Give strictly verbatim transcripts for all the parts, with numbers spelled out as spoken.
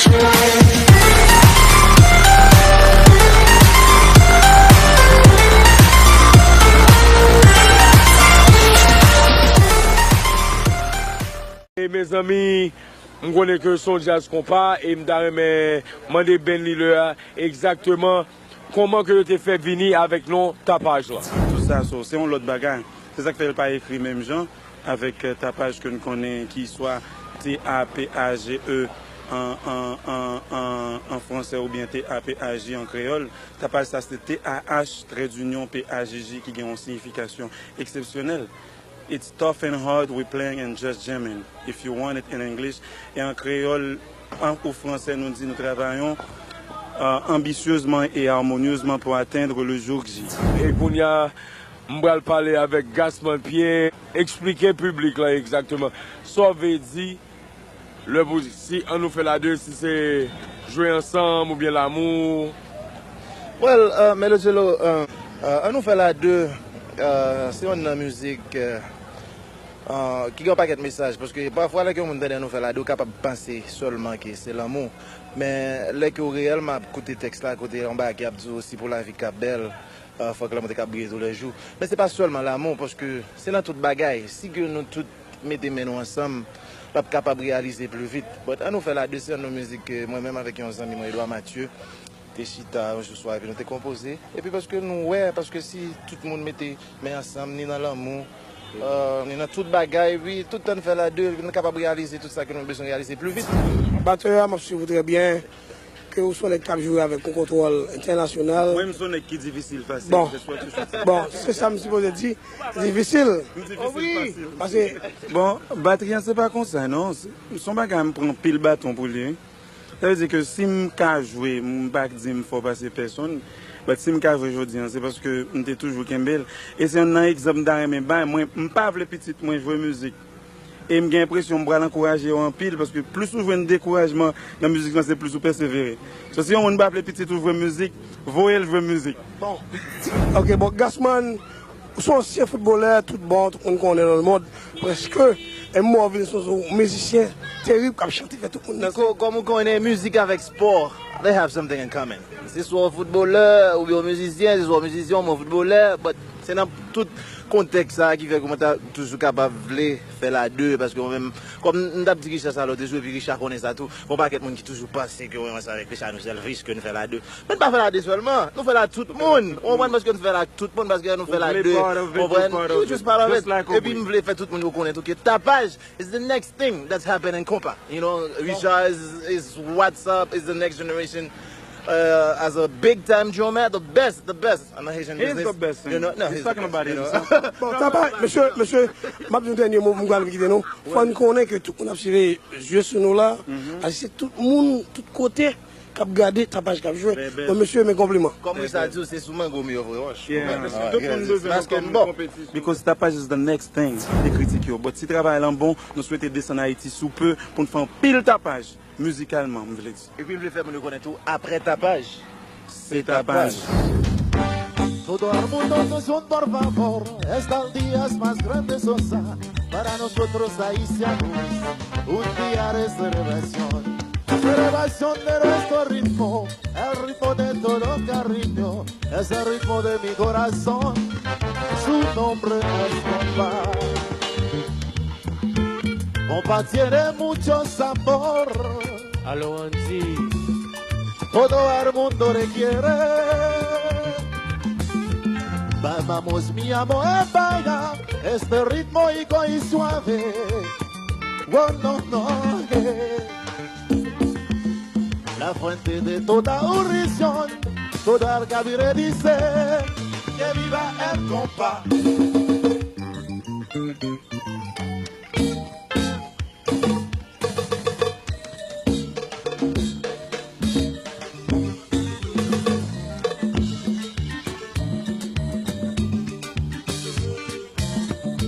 E mezanmi, m konnen ke se yon djaz konpa e m ta renmen mande band leader a egzakteman kòman ke yo te fè vini avèk non Tapaj la. Tout sa, so, se yon lòt bagay. Se sa k fè l pa ekri menm jan avèk, euh, Tapaj ke n konnen ki swa T A P A G E an, an, an, an, an fransè oubyen T A P A J an kreyòl. Tapaj sa se T A H, trè dinyon, P A J J ki gen yon siyifikasyon eksepsyonèl. It's tough and hard, we playing and just jamming. If you want it in English, e an kreyòl an, ou fransè, nou di nou travayon, euh, ambitieusement et harmonieusement pour atteindre le jour J. E kounye a, m pral pale avèk Gasman Pierre. Eksplike piblik la egzakteman sa w vle di lè pou, si An Nou Fè La De, si se jwe ansanm oubyen lanmou. Well, euh, Melodjelo, euh, euh, An Nou Fè La De, euh, se youn nan mizik, euh, euh, ki gen yon pakèt mesaj, paske pafwa lè ke yon moun tande An Nou Fè La De, ou kapab panse sèlman ke se lanmou. Men lè ke w reyèlman ap koute tèks la, kote anba ki ap di w si pou lavi k ap bèl, euh, fòk lanmou te ka briye toulèjou. Men se pa sèlman lanmou, paske se nan tout bagay. Si ke nou tout mete men nou ansanm, l ap kapab reyalize pli vit. But An Nou Fè La De, se youn nan mizik ke mwen menm avèk yon zanmi mwen, Edouard Mathieu, te chita yon jou swa epi nou te konpoze. Epi paske nou wè, paske si tout moun mete men ansanm, ni nan lanmou, euh, ni nan tout bagay, epi tout tan n fè la de, epi nou kapab reyalize tout sa ke nou bezwen reyalize pli vit. Batè a, m ap swiv ou trè byen. Ke ou se yon nèg k ap jwe avèk yon kontwòl entènasyonal. Mwen, m se yon nèg ki difisil fasil, bon, se swa tou soti. Bon, se sa m sipoze di, difisil. M difisil fasil. Paske, bon, batri an se pa konsa, non. Se, se yon bagay m pran pil baton pou li, wi. Sa vle di ke si m ka jwe, m pa di m fò pase pèsonn, but si m ka jwe jodi a, se paske m te toujou kenbe l. E se youn nan egzanp m ta renmen bay. Mwen, m pa vle pitit mwen jwe mizik. E m gen enpresyon m pral ankouraje yo anpil, paske plis ou jwenn dekourajman nan mizik lan, se plis ou pèsevere. So, si yon moun pa vle pitit ou jwe mizik, voye l jwe mizik. Bon. Ok, bon, Gasman, ou se yon ansyen foutbolè, tout bon, tout moun konnen nan lemonn, prèske. E m wè w vin se yon mizisyen terib k ap chante, fè tout moun danse. Niko, kòm ou konnen, mizik avèk spò, they have something in common. Se swa w foutbolè, oubyen w mizisyen, se swa w mizisyen, oubyen w foutbolè, but se nan tout kontèks sa a ki fè ke mwen ta toujou kapab vle fè la de, paske mwen menm, kòm m t ap di Richard sa lòt jou, epi Richard konnen sa tou, gen yon pakèt moun ki toujou panse ke mwen ansanm avèk Richard nou sèlfish, ke nou fè la de. Men n pa fè la de sèlman, nou fè la tout moun. Ou konprann? Paske nou fè la tout moun, paske nou fè la de. Ou konprann? You just part of it. Epi m vle fè tout moun yo konnen tou ke Tapaj is the next thing that's happening konpa. You know, Richard is, is what's up, is the next generation, uh, as a big time drummer, the best, the best in the Haitian business. He's the best. You know, no, he's talking about himself. Bon, Tapaj, mesye, mesye, m ap di yon dènye mo pou m pral kite nou. Fò n konnen ke tout moun ap siveye zye sou nou la. Paske se tout moun, tout kote k ap gade Tapaj k ap jwe. Bon, mesye, men konpliman. Kòm Richard di w, se sou mango m yo voye wòch. Tout moun bezwen nou kòm konpetisyon. Because Tapaj is the next thing. Te kritik yo. But si travay lan bon, nou swete desann Ayiti sou pe pou n fè anpil tapaj. Mizikalman, m vle di. Epi l vle fè moun yo konnen tou, apre Tapaj, se Tapaj. Todo el mundo atención, por favor. Estos días más grandes son sa. Para nosotros haitianos, un día de celebración. Celebración de nuestro ritmo, el ritmo de todo cariño. Es el ritmo de mi corazón, su nombre es compa. Compa tiene mucho sabor. Aló, Andy. Todo el mundo le quiere. Vamos, mi amor, baila este ritmo rico y suave. Oh, no, no, eh. La fuente de toda oración, toda cabire dice que viva el compa.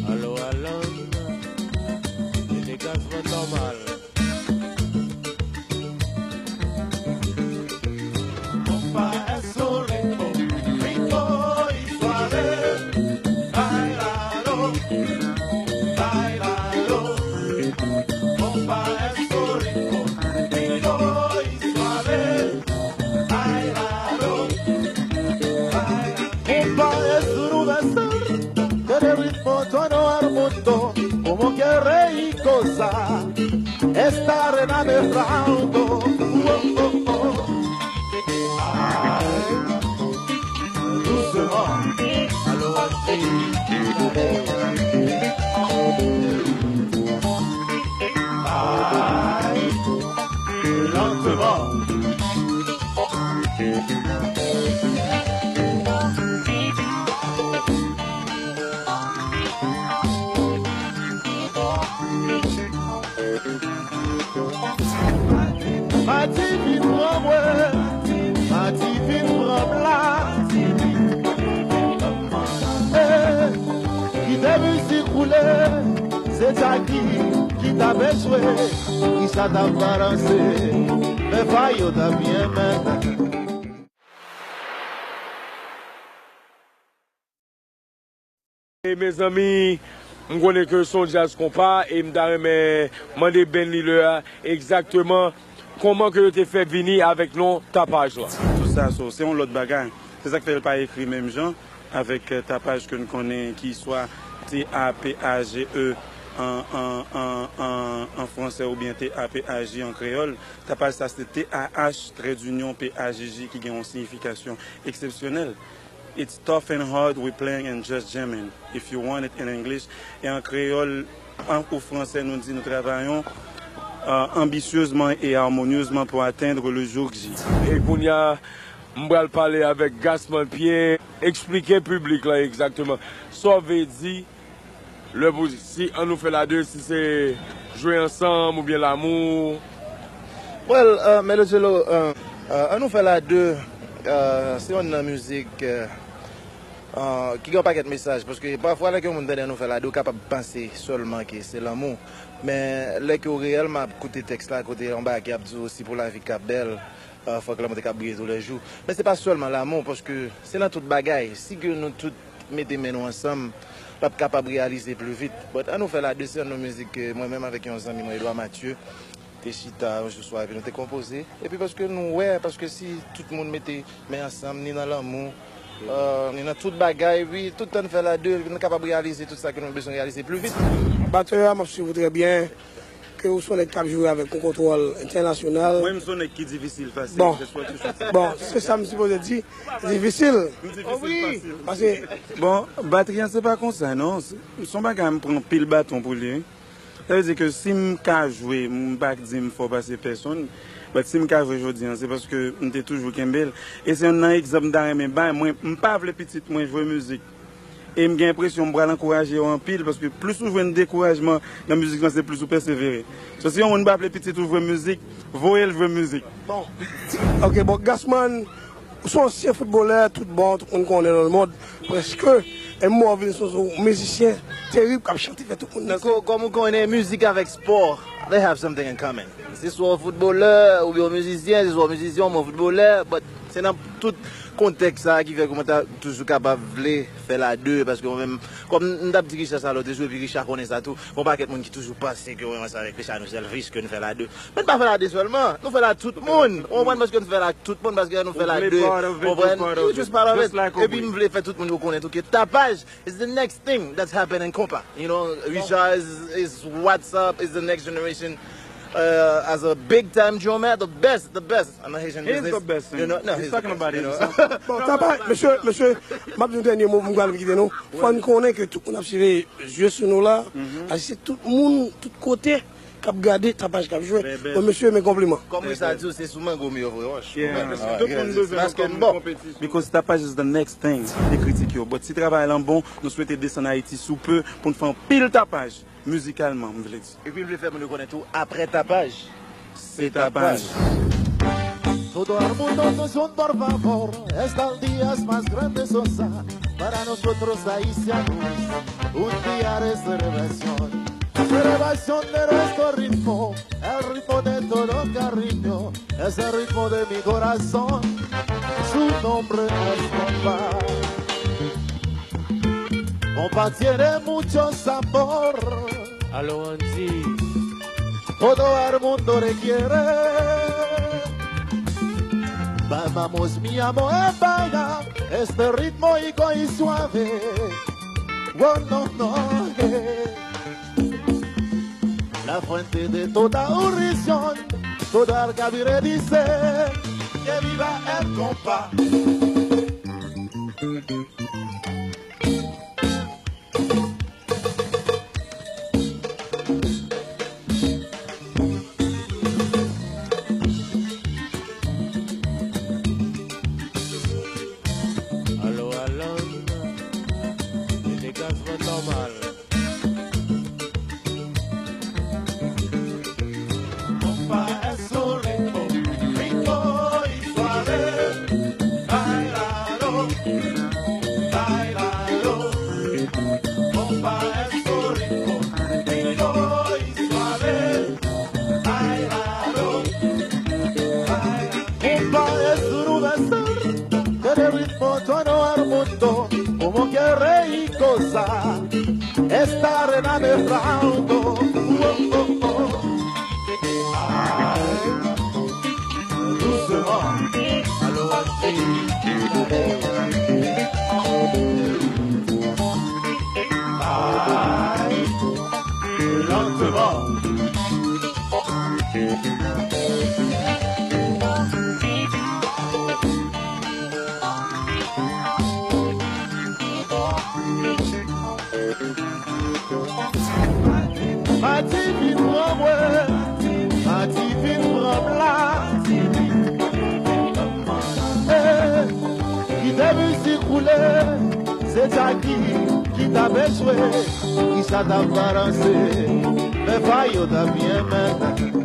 Alo, alo, se degajman nòmal. Compa, es un ritmo rico y suave. Bailalo, bailalo. Esta arena de flauto. Oh, oh, oh. Ay, doucement. Alò, ay, lentement. Mati vin pran mwen, mati vin pran m la. Eh, kite mizik woule, se Jackie ki t ap jwe, Richard t ap balanse, men fay yo t ap byen menm. E mezanmi, m konnen ke se yon djaz konpa e m ta renmen mande band leader a egzakteman kòman ke yo te fè vini avèk non Tapaj la. Tout sa, so, se yon lòt bagay. Se sa k fè l pa ekri menm jan avèk, euh, Tapaj ke n konnen ki swa T A P A G E an, an, an, an, an fransè oubyen T A P A J an kreyòl. Tapaj sa se T A H, trè dinyon, P A J J, ki gen yon siyifikasyon eksepsyonèl. It's tough and hard, we playing and just jamming. If you want it in English, e an kreyòl an, ou fransè, nou di nou travayon, euh, anbisyezman e amonyezman pou atteindre le jour J. E kounye a, m pral pale avèk Gasman Pierre, eksplike piblik la egzakteman sa w vle di lè pou, si Ann Nou Fè La De, si se jwe ansanm oubyen lanmou. Well, euh, Melodjelo, euh, euh, Ann Nou Fè La De, euh, se youn nan mizik, euh, euh, ki gen yon pakèt mesaj, paske pafwa lè ke yon moun tande Ann Nou Fè La De, ou kapab panse sèlman ke se lanmou. Men lè ke w reyèlman ap koute tèks la, kote yon bagay ki ap di w si pou lavi k ap bèl, euh, fòk lanmou te ka briye toulèjou. Men se pa sèlman lanmou, paske se nan tout bagay. Si ke nou tout mete men nou ansanm, l ap kapab reyalize pli vit. But Ann Nou Fè La De se youn nan mizik ke mwen menm avèk yon zanmi mwen, Edouard Mathieu, te chita yon jou swa epi nou te konpoze. Epi paske nou wè, paske si tout moun mete men ansanm, ni nan lanmou, euh, ni nan tout bagay, wi, tout tan n fè la de, nou kapab reyalize tout sa ke nou bezwen reyalize pli vit. Batè a, m ap swiv ou trè byen. Ke ou se yon nèg k ap jwe avèk yon kontwòl entènasyonal. Mwen, m se yon nèg ki difisil fasil, bon, se swa ki soti. Bon, se sa m sipoze di, difisil. M difisil fasil. Paske, bon, batri an se pa konsa, non. Se, se yon bagay m pran anpil baton pou li, wi. Sa vle di ke si m ka jwe, m pa di m fò pase pèsonn, but si m ka jwe jodi an, se paske m te toujou kenbe l. E se youn nan egzanp m ta renmen bay, mwen, m pa vle pitit mwen jwe mizik. E m gen enpresyon m pral ankouraje yo anpil, paske plis ou jwenn dekourajman nan mizik lan, se plis ou pèsevere. So, si yon moun pa vle pitit ou jwe mizik, voye l jwe mizik. Bon. Ok, bon, Gasman, ou se ansyen foutbolè, tout bon, tout moun konnen nan lemonn, prèske. E m wè w vin sou yon mizisyen terib k ap chante, fè tout moun danse. Kò-, kòm ou konnen, mizik avèk spò, they have something in common. Se swa w foutbolè, oubyen w mizisyen, se swa w mizisyen, oubyen w foutbolè, but se nan tout kontèks sa a ki fè ke mwen ta toujou kapab vle fè la de, paske mwen menm, kòm m t ap di Richard sa lòt jou, epi Richard konnen sa tou, gon pakèt moun ki toujou panse ke mwen ansanm avèk Richard nou selfish, ke nou fè la de. Men n pa fè la de sèlman, nou fè la tout moun. Ou konprann? Paske nou fè la tout moun, paske nou fè la de. Ou konprann? You just part of it. Epi m vle fè tout moun yo konnen tou ke Tapaj is the next thing that's happening konpa. You know, Richard is, is what's up, is the next generation, uh, as a big time drummer, the best, the best in the Haitian business. He is the best. You know, no, he's talking about it. Bon, Tapaj, mesye, mesye, m ap di yon dènye mo pou m pral kite nou. Fò n konnen ke tout moun ap siveye zye sou nou la. Paske se tout moun, tout kote k ap gade Tapaj k ap jwe. Bon, mesye, mes compliments. Kòm Richard di w, se sou mango m yo voye wòch. Yeah. Tout moun bezwen nou kòm konpetisyon. Because Tapaj is the next thing. Li kritik yo. But si travay lan bon, nou swete desann Ayiti sou pe pou n fè anpil Tapaj, mizikalman, m vle di. Epi m vle fè moun yo konnen tou, apre Tapaj, se Tapaj. Todo el mundo nos un, por favor, estos días más grandes son sa-, para nosotros haitianos, un día de celebración. Celebración de nuestro ritmo, el ritmo de todo cariño, es el ritmo de mi corazón. Su nombre es compa. Compa tiene mucho sabor. Aló, Andy. Todo el mundo le quiere. Vamos, mi amor, vaya. Este ritmo rico y suave. Oh, no, no, eh. La fuente de toda oración, toda cabiredice, que viva el compa. Alo, alo, se degajman nòmal. Compa, eso rico, rico y suave. Bailalo, bailalo. Compa, eso rico, rico y suave. Bailalo, bailalo. Compa, es un beso que de ritmo todo el mundo como quiere y goza. Estar enamorado. Oh, oh, oh. Ay, doucement. Alo, Andy. Ay, lentement. Mati vin pran mwen, Mati vin pran m la. Eh, kite mizik woule, se Jackie ki t ap jwe, ki sa t ap balanse, men pa yo t ap byen menm.